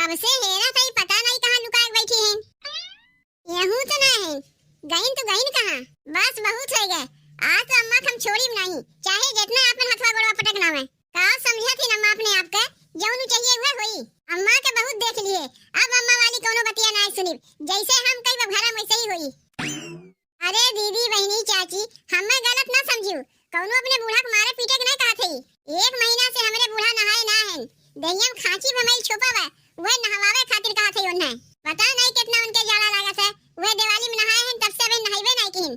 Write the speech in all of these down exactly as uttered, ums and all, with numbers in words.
कब से हेरत हई, पता नाहीं कहाँ लुकाए के बैठी हैं। यहू तो ना है, गइन तो गइन कहाँ? बस बहुत होइ गए, आज तो अम्मा के हम छोड़िब नाहीं, चाहे जितना आपन हथवा गोड़वा पटक नावे। का समझत हिन अम्मा अपने आप के, जौन चाहिए उहे होई। अम्मा के बहुत देख लिए, अब अम्मा वाली कौनो बतिया नाहीं सुनिब, जैसे हम कहिब घरा में वैसे ही होई। अरे दीदी, बहिनी, चाची, हमें गलत ना समझियो, कौनो अपने बूढ़ा के मारे पीटे के नाहीं कहत हई। एक महीना से हमरे बूढ़ा नहाए ना हैं, देहिया में खांची भमैल छोपा बा, वह नहवावे खातिर कहत हई उन्हें। पता नाहीं कितना उनके जाड़ा लागत है, वह दिवाली में नहाए हैं, तब से अबे नहाइबे नाहीं किहिन।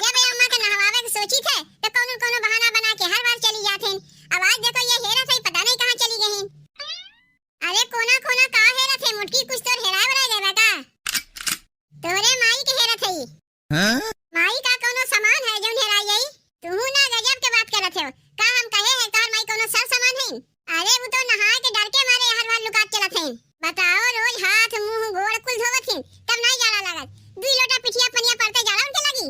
जब ये अम्मा के नहवावे के सोचित है, तो कौनो न कौनो बहाना बना के हर बार चली जात हैं। अब आज देखो ये हेरत है, पता नाहीं कहाँ चली गई हैं। अरे कोना कोना का हेरत है मोटकी, कुछ तोर हेराए वेराए गए बा का? तोरे माई के हेरत हई। हाँ? माई का कौनो सामान है जौन हेराई जाई? तुहू ना गजब के बात करत हो। का हम कहे हैं तोहर माई कौनो सर सामान है? अरे वो तो नहाए के डर के मारे हर बार लुकात चलत हैं। बताओ, रोज हाथ मुंह गोड़ कुल धोवत हैं, तब नाहीं जाड़ा लागत? दुई लोटा पिठिया पनिया पड़ते जाड़ा उनके लगी।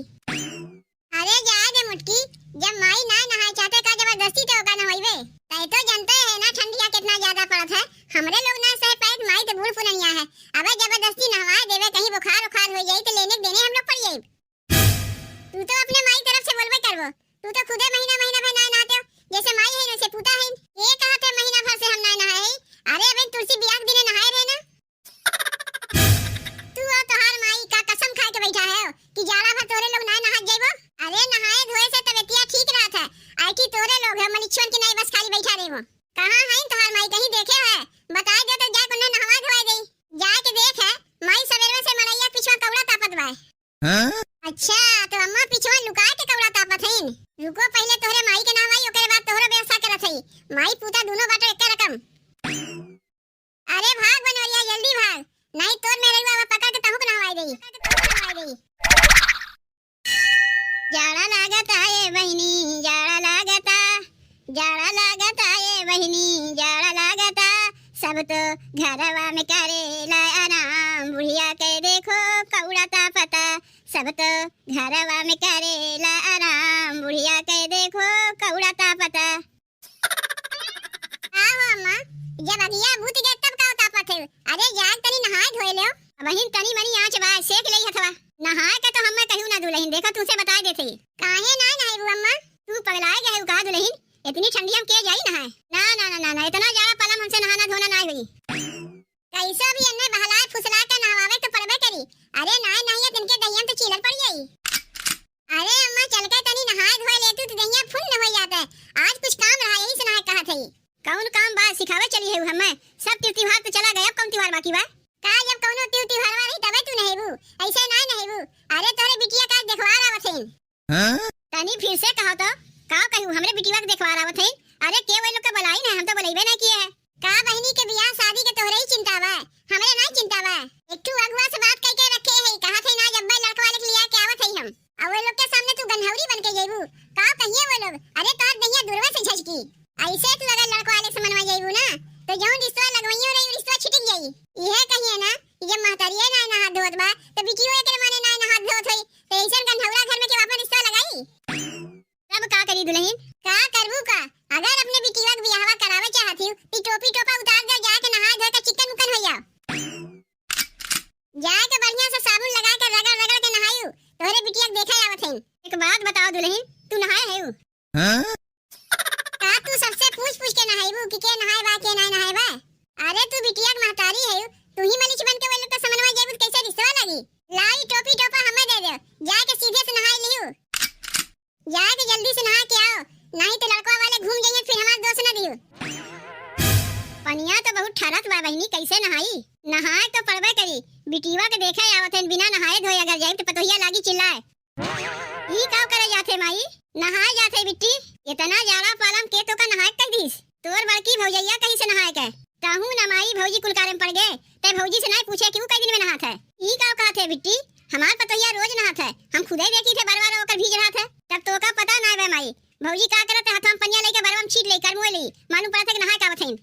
अरे जाए दे मुटकी, जब माई नाहीं नहाए चाहते का जबरदस्ती ते ओका नहवाइबे? तै तो जानते है ना ठंडिया कितना ज्यादा पड़त है। हमरे लोग ना सह पाए, माई तो बूढ़ पुरनिया है। अबे जबरदस्ती नहवाए देवे, कहीं बुखार उखार हो जाई तो लेने के देने हम लोग पड़ जाइब। तू तो अपने माई तरफ से बोलबे करबो, तू तो खुदे महीना महीना भर नाहीं नहाते हो, जैसे माई है वैसे पूता है। ये कहा थे महीना भर से हम नाहीं नहाए हैं? अरे अबे तुलसी बियाह के दिने नहाए रहे ना। तू और तोहार माई का कसम खाए के बैठा है कि जाड़ा भर तोरे लोग नाहीं नहात जाइबो? अरे नहाए धोए से तबीयतिया ठीक रहत है, आई कि तोरे लोग है मलिच्छुअन के नाई बस खाली बैठा रहे हो। कहाँ है तोहार माई, कहीं देखे है? बताए दे तो जाए उन्हें नहवा धोए दे। जाए के देख है, माई सवेरे से मड़ैया पिछवा कौड़ा तापत बा। हाँ? अच्छा, तो अम्मा पिछवा लुकाए के कौड़ा तापत हईन। रुको, पहिले तोहरे माई के नहवाई, ओकरे बाद तोहरो व्यवस्था करत हई। माई पूता दोनों बाटो एके रकम। अरे भाग बनवरिया, जल्दी भाग, नाहीं तोर मेहररुआ अब पकड़ के तहूँ के नहवाई देई। जाड़ा लागता ए बहिनी, जाड़ा लागता, जाड़ा लागता ए बहिनी, जाड़ा लागता। सब तो घरवा में करेला आराम, बुढ़िया के देखो कौड़ा तापता। सब तो घरवा में करेला आराम, बुढ़िया के देखो कौड़ा तापता। का हो अम्मा, जब अगिया बुत गए तब का तापत है? अरे जाग तनी नहाए धोए लेव। अबहिन तनी मनी आँच बा, सेक लेई हथवा। नहाए के तो हम्मे कहियो ना दुलहिन, देखो तुमसे बताए देते। काहे ना नहाइबू अम्मा? तू पगलाए गए हो का दुलहिन? इतनी ठंडिया में के जाई नहाए? ना, ना, ना, ना, ना, इतना जाड़ा पाला में हमसे नहाना धोना ना होई। कैसो भी एन्ने बहलाए फुसलाए के नहवावे तो पड़बे करी। अरे नाय नहीं है, तिनके दहियन तो चीलर पड़ जाई। अरे अम्मा, चल के तनी नहाए धोए लेतू तो दहिया फुन्न हो जात है। आज कुछ काम रहा, यही से नहाए कहत हई। कौन काम बा, सिखावे चली है हमें? सब तीज त्योहार तो चला गया, अब कौन त्योहार बाकी बा? का जब कौनो तीज त्योहार रही तबे तू नहेबू, ऐसे नाय नहेबू। अरे तोरे बिटिया का देखवार आवत है। हाँ? तनी फिर से कहो तो, का कहू, हमरे बिटिया के देखवार आवत है? अरे के वो लोग के बुलाई ना, हम तो बुलाइबे ना किए है। का बहिनी के बियाह शादी के तोहरे ही चिंता बा, हमरे ना चिंता बा। एक ठू अगुआ से बात कइके रखे है, कहा थे ना जब लड़का वाले के लिया के आवत है हम, और वो लोग के सामने तू गन्हौरी बन के जेबू, का कहिए वो लोग? अरे तोहर दहिया दुरवा से झझकी। ऐसे तू अगर लड़का वाले से मनवा जेबू ना, तो जौन रिश्ता लगवइयो रही, रिश्ता छिटक जाई। यह कहिए ना कि जब महतारिये ना नहा धोत बा, तो बिटियो एकरे माने ना नहा धोत होई, तो ऐसन गन्हौरा घर में के आपन रिश्ता लगाई? तब का करी दुलहिन? का करबू का? अगर अपने बिटिया के बियाहवा करावे चाहत हिउ, ती टोपी टोपा उतार दे, जाके नहाए धोए के चिकन मुकन हो जाओ। जाके बढ़िया से साबुन लगा के रगड़ रगड़ के नहायु, तोहरे बिटिया के देखे आवत हईन। एक बात बताओ दुलहिन, तू नहाए हयू? हाँ? का तू सबसे पूछ पूछ के नहाइबू कि के नहाए बा, के नाय नहाए बा? अरे तू बिटिया के महतारी हयू, तू ही मलिच बन के वो लोग के समनवा जेबू तो कैसे रिश्तवा लागी? लाई टोपी टोपा हमें दे दे, जाके सीधे से नहाए लियू। जाए के जल्दी से नहा के आओ, नहीं तो लड़कवा वाले घूम जाइए, फिर हमार दोष न दियो। पनिया तो बहुत ठरत बा बहिनी, कैसे नहाई? नहाए तो पड़बे करी, बिटिया के देखे आवत हन, बिना नहाए धोए अगर जाए तो पतोहिया लागी चिल्लाए। ई का करे जाथे माई? नहाए जाथे बिट्टी, इतना जाड़ा पाला में के तोका नहाए कह दीस? तोर बड़की भौजैया कहीं से नहाए के? कहूँ ना माई, भौजी कुल कारे में पड़ गए, ते भौजी से नाय पूछे कि ऊ कई दिन में नहात है। ई का कहत है बिट्टी? हमार पतोहिया रोज नहात है, हम खुदे देखी थे बार बार ओकर भीज रहा थे, तब तोका पता नाय बे माई। भौजी का करत है, हथवा में पनिया लेके बरवा में छीट ले, करमुए ले, मालूम पड़त है कि नहाए का आवत हईन।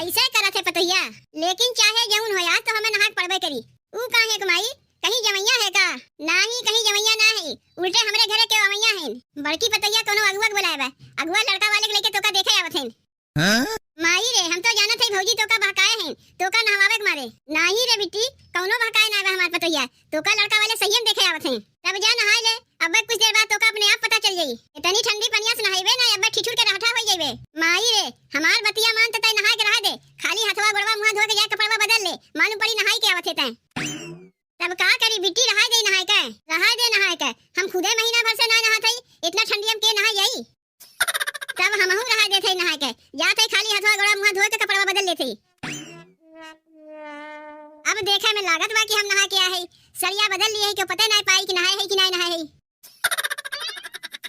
ऐसे करत है पतोहिया, लेकिन चाहे जौन हो, आज तो हमें नहाए के पड़बे करी। ऊ काहे के माई, कहीं जवैया है का? नाही, कहीं जवैया ना है, उल्टे हमरे घरे के अवैया हैं। बड़की पतोहिया कोनो अगुआ के बुलाए बा, अगुआ लड़का वाले के लेके तोका देखे आवत हैं। हाँ? माई, रे, हम तो जानत हई भौजी तोका बहकाए हैं, तोका नहवावे के मारे। नाही रे बिट्टी, कौनो बहकाए ना बा हमार पतोहिया, तोका लड़का वाले सहियन देखे आवत हैं। तब जा नहाए ले, अब्बे कुछ देर बाद तोका अपने आप पता चल जाई। इतनी ठंडी पनिया से नहाइबे ना, अब्बे ठिठुर के रहठा होई जाइबे। माई रे, हमार बतिया मान त तै नहाए के रहा दे, खाली हथवा गोड़वा मुंह धो के जाए कपड़वा बदल ले, मालूम पड़ी नहाई के आवत है तै। तब का करी बिट्टी, रहाय दे नहाय के, रहाय दे नहाय के। हम खुदे महीना भर से ना नहात हई, इतना ठंडी हम के नहाय जाई? तब हमहू रहाय देत हई नहाय के, जात हई खाली हथवा गोड़वा मुंह धोए के कपड़वा बदल लेत हई। अब देखे में लागत बा कि हम नहा के आए हई, सड़िया बदल लिए हई, केहू पता ना पाई कि नहाए हई कि ना नहाए हई।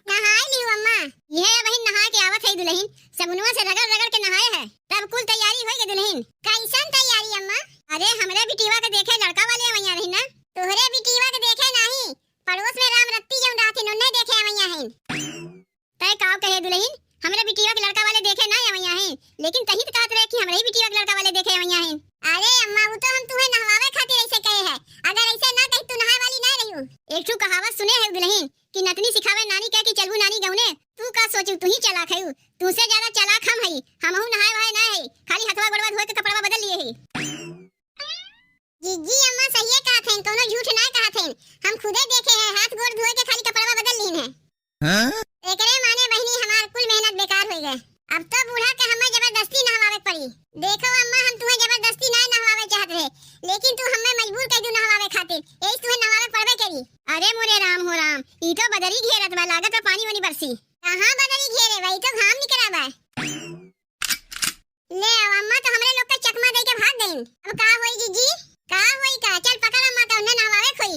नहाए लियो अम्मा। यह बहिन नहा के आवत है दुल्हन, सबुनवा से रगड़ रगड़ के नहाए है। तब कुल तैयारी होई गई दुल्हन। कैसन तैयारी अम्मा? अरे हमरे बिटिवा के देखे लड़का वाले अवैया रही ना। तोहरे बिटिवा के देखे नाही, पड़ोस में राम रत्ती जौन रहथिन उन्हें देखे अवैया हैं। तय काव कहे दुल्हन, हमरे बिटिवा के लड़का वाले देखे ना अवैया हैं, लेकिन तही त कहत रहे कि हमरे ही बिटिवा के लड़का वाले देखे अवैया हैं। अरे अम्मा, वो तो हम तुम्हें नहवावे खातिर ऐसे कहे हैं, अगर ऐसे ना कही तू नहाए वाली ना रही। एक ठू कहावत सुने है दुल्हन, कि नतनी सिखावे नानी के कि चलबू नानी गौने। तू का सोचू, तू ही चालाक हऊ, तू से ज्यादा चालाक हम हई। हमहू नहाए वहाए ना हई, खाली हथवा गोड़वा धोए के कपड़वा बदल लिए हई। जीजी अम्मा सहिए कहत हैं, कौनो झूठ ना कहत हैं। हम खुदे देखे हैं, हाथ गोड़ धोए के खाली कपड़वा बदल लीन है। हाँ? एकरे माने बहिनी हमार कुल मेहनत बेकार हो गए। अब तो बूढ़ा के हमें जबरदस्ती नहवावे पड़ी। देखो अम्मा, हम तुम्हें जबरदस्ती ना नहवावे चाहत रहे, लेकिन तू हमें मजबूर कर दू नहवावे खातिर, यही तुम्हें नहवावे पड़बे करी। अरे मोरे राम हो राम, ई तो बदरी घेरत बा, लागत बा पानी वानी बरसी। कहाँ बदरी घेरे बा, ई तो घाम निकरा बा। ले आओ अम्मा, तो हमरे लोग का चकमा दे के भाग गईन। अब का होई जीजी? का होई का? चल पकड़ अम्मा का, उन्हें नहवावे खोई।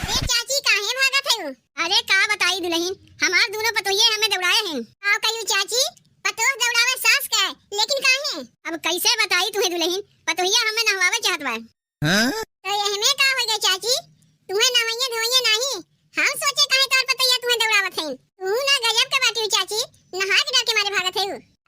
ए चाची, काहे भागत है? अरे का बताई दुल्हन, हमार दोनों पतोहिए हमें दौड़ाए हैं। का कहियो चाची, पतोह दौड़ावे सास का, लेकिन काहे? अब कैसे बताई तुम्हें दुल्हन, पतोहिया हमें नहवावे चाहत बा। हाँ? तो एहमे का हो गए चाची, तुम्हें नहवइये धोइये नाही, हम सोचे काहे तोर पतोहिया तुम्हें दौड़ावत है। तू ना गजब के बाटी हो चाची, नहाए के डर के मारे भागत है।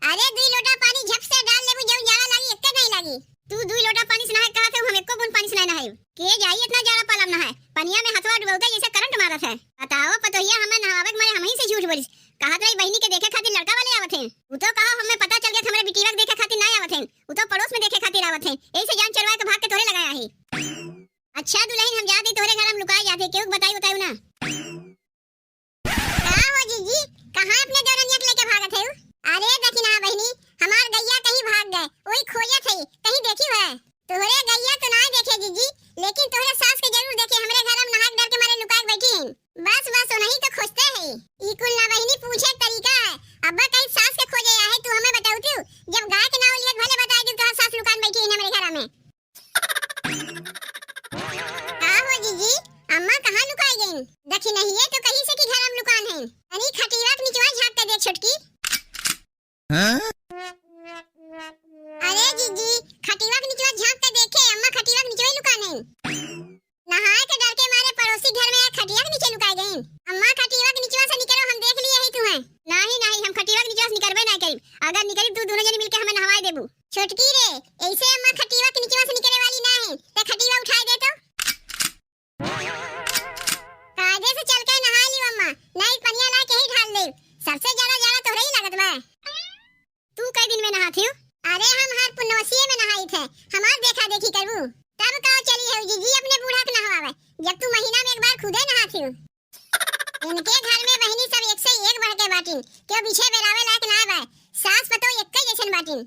अरे दुई लोटा पानी झप से डाल लेबू, जब जाड़ा लागी, एक्के नहीं लागी। तू दुई लोटा पानी से नहाए कहा थे, हम एको बूंद पानी से नहीं नहाए। के जाई इतना जाड़ा पाला में नहाए, पनिया में हथवा डुबौता जैसे करंट मारत है। बताओ पतोहिया हमें नहावे के मारे हमही से झूठ बोलिस, कहत रही बहिनी के देखे खातिर लड़का वाले आवत हैं। उ तो कहा हमें पता चल गया कि हमरे बिटिया के देखे खातिर ना आवत हैं, उ तो पड़ोस में देखे खातिर आवत हैं, यही से जान चोरवा के भाग के तोरे लगाया है। अच्छा दुल्हन हम जाते तोरे घर हम लुकाए जाते, केहू के बताई बताई ना। का हो जीजी, कहाँ अपने देवरनिया के लेके भागत है? अरे दखिना बहिनी, हमार गैया कहीं भाग गए, वही खोजत है, कहीं देखी है? तोहरे गैया तो ना देखे जीजी, लेकिन तोहरे सास के जरूर देखे, हमरे घर में नहाए के डर के मारे लुका के बैठी हैं। बस बस, उन्हीं तो खोजते हैं। ई कुल ना बहिनी पूछे के तरीका है। अब्बा कहीं सास के खोजे आए तू हमें बताउती, जब गाय के नाव लियत भले बताई दी तोहर सास लुकान बैठी हैं हमरे घर में। का हो जीजी, अम्मा कहाँ लुकाई गईन? दखिनहिए तो कही से कि घर में लुकान है। तनी खटिया के निचवा झाँक के देख छोटकी। हाँ? अरे जीजी, खटिया के निचवा झाँक के देखे, अम्मा खटिया के निचवा ही लुकान है। नहाए के डर के मारे पड़ोसी घर में खटिया के नीचे लुकाई गईन। अम्मा खटिया के निचवा से निकरो, हम देख लिए ही तुम्हें। नाही नाही, हम खटिया के निचवा से निकरबे ना करीब। अगर निकरीब तू दोनों जनी मिलके हमें नहवाए देबू। छोटकी रे, ऐसे अम्मा खटिया के निचवा से निकरे वाली ना है, ते खटिया उठाए दे तो। कायदे से चल के नहा लियो अम्मा, नहीं पनिया ला के ही ढाल दे। सबसे ज्यादा जाड़ा तोहरे ही लागत बा। तू कई दिन में नहात हियो? अरे हम हर पुनवसिये में नहाई थे, हमार देखा देखी करबू। तब का चली है जीजी अपने बूढ़ा के नहवावे, जब तू महीना में एक बार खुदे नहात हियो। इनके घर में बहिनी सब एक से एक बढ़ के बाटिन, केहू पीछे बेरावे लायक ना बा। सास पतोह एक ही जैसन बाटिन।